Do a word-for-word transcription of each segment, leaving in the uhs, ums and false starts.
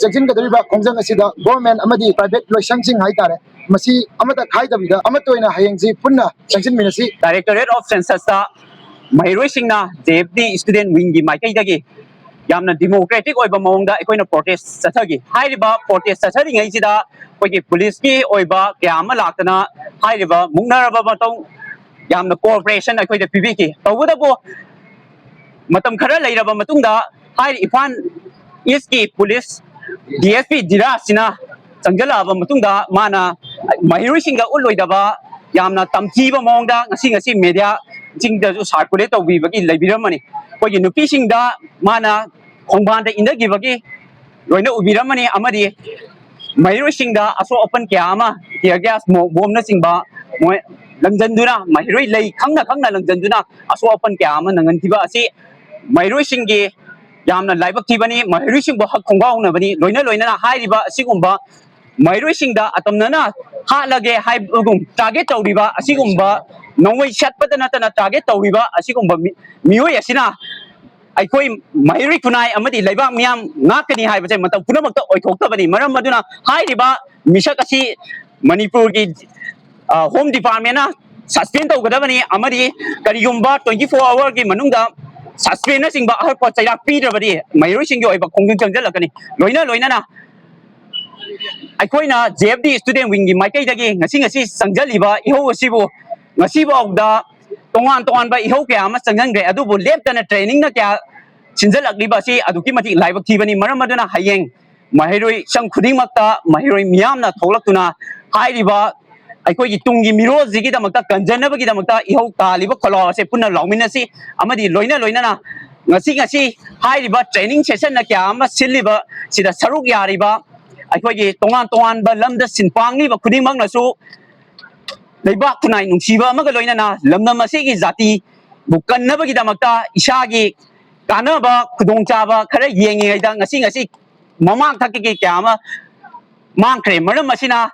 ꯆꯪꯁꯤꯟꯒꯗꯧꯔꯤꯕ ꯈꯣꯡꯖꯪ ꯑꯁꯤꯗ ꯒꯣꯔꯃꯦꯟ ꯑꯃꯗꯤ ꯄ꯭ꯔꯥꯏꯚꯦꯠ ꯂꯣꯏꯁꯪꯁꯤꯡ ꯍꯥꯏꯇꯥꯔꯦ, ꯃꯁꯤ ꯑꯃꯠꯇ ꯈꯥꯏꯗꯕꯤꯗ ꯑꯃꯠꯇ ꯑꯣꯏꯅ ꯍꯌꯦꯡꯁꯤ ꯄꯨꯟꯅ ꯆꯪꯁꯤꯟꯃꯤꯟꯅꯁꯤ꯫ Directorate of Census ꯇ ꯃꯍꯩꯔꯣꯏꯁꯤꯡꯅ J F D student wing ꯒꯤ ꯃꯥꯏꯀꯩꯗꯒꯤ ꯌꯥꯝꯅ democratic ꯑꯣꯏꯕ ꯃꯑꯣꯡꯗ ꯑꯩꯈꯣꯏꯅ protest ꯆꯠꯊꯈꯤ꯫ ꯍꯥꯏꯔꯤꯕ protest ꯆꯠꯊꯔꯤꯉꯩꯁꯤꯗ ꯑꯩꯈꯣꯏꯒꯤ ꯄꯨꯂꯤꯁꯀꯤ ꯑꯣꯏꯕ ꯀꯌꯥ ꯑꯃ ꯂꯥꯛꯇꯅ ꯍꯥꯏꯔꯤꯕ ꯃꯨꯛꯅꯔꯕ ꯃꯇꯧ ꯌꯥꯝꯅ cooperation ꯑꯩꯈꯣꯏꯗ ꯄꯤꯕꯤꯈꯤ꯫ ꯇꯧꯕꯇꯕꯨ ꯃꯇꯝ ꯈꯔ ꯂꯩꯔꯕ ꯃꯇꯨꯡꯗ ꯍꯥꯏꯔꯤ ꯏꯝꯐꯥꯜ East ꯀꯤ police D S P ꯙꯤꯔꯥꯖꯁꯤꯅ ꯆꯪꯁꯤꯜꯂꯛꯑꯕ ꯃꯇꯨꯡꯗ ꯃꯥꯅ ꯃꯍꯩꯔꯣꯏꯁꯤꯡꯗ ꯎꯠꯂꯣꯏꯗꯕ ꯌꯥꯝꯅ ꯇꯝꯊꯤꯕ ꯃꯑꯣꯡꯗ ꯉꯁꯤ ꯉꯁꯤ media ꯁꯤꯡꯗꯁꯨ circulate ꯇꯧꯕꯤꯕꯒꯤ ꯂꯩꯕꯤꯔꯝꯃꯅꯤ꯫ ꯑꯩꯈꯣꯏꯒꯤ ꯅꯨꯄꯤꯁꯤꯡꯗ ꯃꯥꯅ ꯈꯣꯡꯕꯥꯟꯗ ꯏꯟꯊꯈꯤꯕꯒꯤ ꯂꯣꯏꯅ ꯎꯕꯤꯔꯝꯃꯅꯤ꯫ ꯑꯃꯗꯤ ꯃꯍꯩꯔꯣꯏꯁꯤꯡꯗ ꯑꯁꯣꯛ ꯑꯄꯟ ꯀꯌꯥ ꯑꯃ tear gas, ꯃꯣ-, bomb ꯅꯆꯤꯡꯕ ꯃꯣꯏ ꯂꯪꯖꯟꯗꯨꯅ, ꯃꯍꯩꯔꯣꯏ ꯂꯩ ꯈꯪꯅ ꯈꯪꯅ ꯂꯪꯖꯟꯗꯨꯅ ꯑꯁꯣꯛ ꯑꯄꯟ ꯀꯌꯥ ꯑꯃ ꯅꯪꯍꯟꯈꯤꯕ ꯑꯁꯤ ꯃꯍꯩꯔꯣꯏꯁꯤꯡꯒꯤ ꯌꯥꯝꯅ ꯂꯥꯏꯕꯛ ꯊꯤꯕꯅꯤ꯫ ꯃꯍꯩꯔꯣꯏꯁꯤꯡꯕꯨ ꯍꯛ ꯈꯣꯡꯒꯥꯎꯅꯕꯅꯤ꯫ ꯂꯣꯏꯅ ꯂꯣꯏꯅꯅ ꯍꯥꯏꯔꯤꯕ ꯑꯁꯤꯒꯨꯝꯕ ꯃꯍꯩꯔꯣꯏꯁꯤꯡꯗ ꯑꯇꯝꯅꯅ ꯍꯥꯠꯂꯒꯦ ꯍꯥꯏꯕꯒꯨꯝ target ꯇꯧꯔꯤꯕ ꯑꯁꯤꯒꯨꯝꯕ ꯅꯣꯡꯃꯩ ꯁꯠꯄꯗ ꯅꯠꯇꯅ target ꯇꯧꯔꯤꯕ ꯑꯁꯤꯒꯨꯝꯕ ꯃꯤ-, ꯃꯤꯑꯣꯏ ꯑꯁꯤꯅ ꯑꯩꯈꯣꯏ ꯃꯍꯩꯔꯣꯏ ꯈꯨꯟꯅꯥꯏ ꯑꯃꯗꯤ ꯂꯩꯕꯥꯛ ꯃꯤꯌꯥꯝ ꯉꯥꯛꯀꯅꯤ ꯍꯥꯏꯕꯁꯦ ꯃꯇꯝ ꯄꯨꯝꯅꯃꯛꯇ ꯑꯣꯏꯊꯣꯛꯇꯕꯅꯤ꯫ ꯃꯔꯝ ꯑꯗꯨꯅ ꯍꯥꯏꯔꯤꯕ ꯃꯤꯁꯛ ꯑꯁꯤ ꯃꯅꯤꯄꯨꯔꯒꯤ, ꯑ, Home Department ꯅ suspend ꯇꯧꯒꯗꯕꯅꯤ꯫ ꯑꯃꯗꯤ ꯀꯔꯤꯒꯨꯝꯕ twenty four hour ꯒꯤ ꯃꯅꯨꯡꯗ suspend ꯅꯆꯤꯡꯕ ꯑꯍꯛꯄ ꯆꯩꯔꯥꯛ ꯄꯤꯗ꯭ꯔꯕꯗꯤ ꯃꯍꯩꯔꯣꯏꯁꯤꯡꯒꯤ ꯑꯣꯏꯕ ꯈꯣꯡꯖꯪ ꯆꯪꯁꯤꯜꯂꯛꯀꯅꯤ꯫ ꯂꯣꯏꯅ ꯂꯣꯏꯅꯅ ꯑꯩꯈꯣꯏꯅ J F D student wing ꯒꯤ ꯃꯥꯏꯀꯩꯗꯒꯤ ꯉꯁꯤ ꯉꯁꯤ ꯆꯪꯁꯤꯜꯂꯤꯕ ꯏꯍꯧ ꯑꯁꯤꯕꯨ ꯉꯁꯤꯐꯥꯎꯗ ꯇꯣꯉꯥꯟ ꯇꯣꯉꯥꯟꯕ ꯏꯍꯧ ꯀꯌꯥ ꯑꯃ ꯆꯪꯁꯤꯟꯈ꯭ꯔꯦ, ꯑꯗꯨꯕꯨ ꯂꯦꯞꯇꯅ training ꯅ ꯀꯌꯥ ꯁꯤꯟꯖꯜꯂꯛꯂꯤꯕ ꯑꯁꯤ ꯑꯗꯨꯛꯀꯤ ꯃꯇꯤꯛ ꯂꯥꯏꯕꯛ ꯊꯤꯕꯅꯤ꯫ ꯃꯔꯝ ꯑꯗꯨꯅ ꯍꯌꯦꯡ ꯃꯍꯩꯔꯣꯏ ꯁꯪ ꯈꯨꯗꯤꯡꯃꯛꯇ ꯃꯍꯩꯔꯣꯏ ꯃꯤꯌꯥꯝꯅ ꯊꯣꯛꯂꯛꯇꯨꯅ ꯍꯥꯏꯔꯤꯕ ꯑꯩꯈꯣꯏꯒꯤ ꯇꯨꯡꯒꯤ ꯃꯤꯔꯣꯜꯁꯤꯒꯤꯗꯃꯛꯇ ꯀꯟꯖꯅꯕꯒꯤꯗꯃꯛꯇ ꯏꯍꯧ ꯇꯥꯜꯂꯤꯕ ꯈꯣꯜꯂꯥꯎ ꯑꯁꯦ ꯄꯨꯟꯅ ꯂꯥꯎꯃꯤꯟꯅꯁꯤ꯫ ꯑꯃꯗꯤ ꯂꯣꯏꯅ ꯂꯣꯏꯅꯅ ꯉꯁꯤ, ꯉꯁꯤ ꯍꯥꯏꯔꯤꯕ training session ꯅ ꯀꯌꯥ ꯑꯃ ꯁꯤꯜꯂꯤꯕ ꯁꯤꯗ ꯁꯔꯨꯛ ꯌꯥꯔꯤꯕ ꯑꯩꯈꯣꯏꯒꯤ ꯇꯣꯉꯥꯟ ꯇꯣꯉꯥꯟꯕ ꯂꯝꯗ ꯁꯤꯟ ꯄꯥꯡꯂꯤꯕ ꯈꯨꯗꯤꯡꯃꯛꯅꯁꯨ ꯂꯩꯕꯥꯛ ꯈꯨꯟꯅꯥꯏ ꯅꯨꯡꯁꯤꯕ ꯑꯃꯒ ꯂꯣꯏꯅꯅ ꯂꯝꯗꯝ ꯑꯁꯤꯒꯤ ꯖꯥꯇꯤꯕꯨ ꯀꯟꯅꯕꯒꯤꯗꯃꯛꯇ ꯏꯁꯥꯒꯤ ꯀꯥꯟꯅꯕ ꯈꯨꯗꯣꯡꯆꯥꯕ ꯈꯔ ꯌꯦꯡꯉꯤꯉꯩꯗ ꯉꯁꯤ, ꯉꯁꯤ ꯃꯃꯥꯡ ꯊꯛꯀꯤ ꯀꯌꯥ ꯑꯃ ꯃꯥꯡꯈ꯭ꯔꯦ꯫ ꯃꯔꯝ ꯑꯁꯤꯅ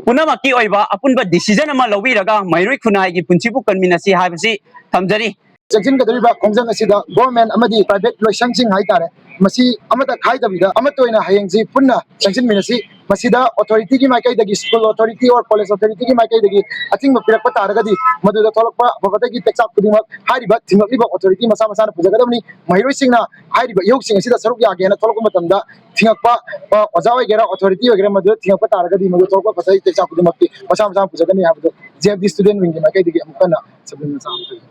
ꯄꯨꯝꯅꯃꯛꯀꯤ ꯑꯣꯏꯕ ꯑꯄꯨꯟꯕ decision ꯑꯃ ꯂꯧꯕꯤꯔꯒ ꯃꯍꯩꯔꯣꯏ ꯈꯨꯟꯅꯥꯏꯒꯤ ꯄꯨꯟꯁꯤꯕꯨ ꯀꯟꯃꯤꯟꯅꯁꯤ ꯍꯥꯏꯕꯁꯤ ꯊꯝꯖꯔꯤ꯫ ꯆꯪꯁꯤꯟꯒꯗꯧꯔꯤꯕ ꯈꯣꯡꯖꯪ ꯑꯁꯤꯗ ꯒꯣꯔꯃꯦꯟ ꯑꯃꯗꯤ ꯄ꯭ꯔꯥꯏꯚꯦꯠ ꯂꯣꯏꯁꯪꯁꯤꯡ ꯍꯥꯏꯇꯥꯔꯦ, ꯃꯁꯤ ꯑꯃꯠꯇ ꯈꯥꯏꯗꯕꯤꯗ ꯑꯃꯠꯇ ꯑꯣꯏꯅ ꯍꯌꯦꯡꯁꯤ ꯄꯨꯟꯅ ꯆꯪꯁꯤꯟꯃꯤꯟꯅꯁꯤ꯫ ꯃꯁꯤꯗ authority ꯒꯤ ꯃꯥꯏꯀꯩꯗꯒꯤ, school authority or college authority ꯒꯤ ꯃꯥꯏꯀꯩꯗꯒꯤ ꯑꯊꯤꯡꯕ ꯄꯤꯔꯛꯄ ꯇꯥꯔꯒꯗꯤ, ꯃꯗꯨꯗ ꯊꯣꯛꯂꯛꯄ ꯑꯐꯕꯗꯒꯤ ꯇꯦꯛꯆꯥꯛ ꯈꯨꯗꯤꯡꯃꯛ ꯍꯥꯏꯔꯤꯕ ꯊꯤꯡꯂꯛꯂꯤꯕ authority ꯃꯁꯥ ꯃꯁꯥꯅ ꯄꯨꯖꯒꯗꯕꯅꯤ꯫ ꯃꯍꯩꯔꯣꯏꯁꯤꯡꯅ ꯍꯥꯏꯔꯤꯕ ꯏꯍꯧꯁꯤꯡ ꯑꯁꯤꯗ ꯁꯔꯨꯛ ꯌꯥꯒꯦꯅ ꯊꯣꯛꯂꯛꯄ ꯃꯇꯝꯗ ꯊꯤꯡꯉꯛꯄ, ꯑ, ꯑꯣꯖꯥ ꯑꯣꯏꯒꯦꯔꯥ, authority ꯑꯣꯏꯒꯦꯔꯥ, ꯃꯗꯨꯗ ꯊꯤꯡꯉꯛꯄ ꯇꯥꯔꯒꯗꯤ ꯃꯗꯨ ꯊꯣꯛꯂꯛꯄ ꯐꯖꯩ ꯇꯦꯛꯆꯥꯛ ꯈꯨꯗꯤꯡꯃꯛꯇꯤ ꯃꯁꯥ ꯃꯁꯥꯅ ꯄꯨꯖꯒꯅꯤ ꯍꯥꯏꯕꯗꯨ J F D student wing ꯒꯤ ꯃꯥꯏꯀꯩꯗꯒꯤ ꯑꯃꯨꯛ ꯍꯟꯅ ꯁꯕꯂꯤꯟ ꯃꯆꯥ ꯑꯃ ꯇꯧꯖꯒꯦ꯫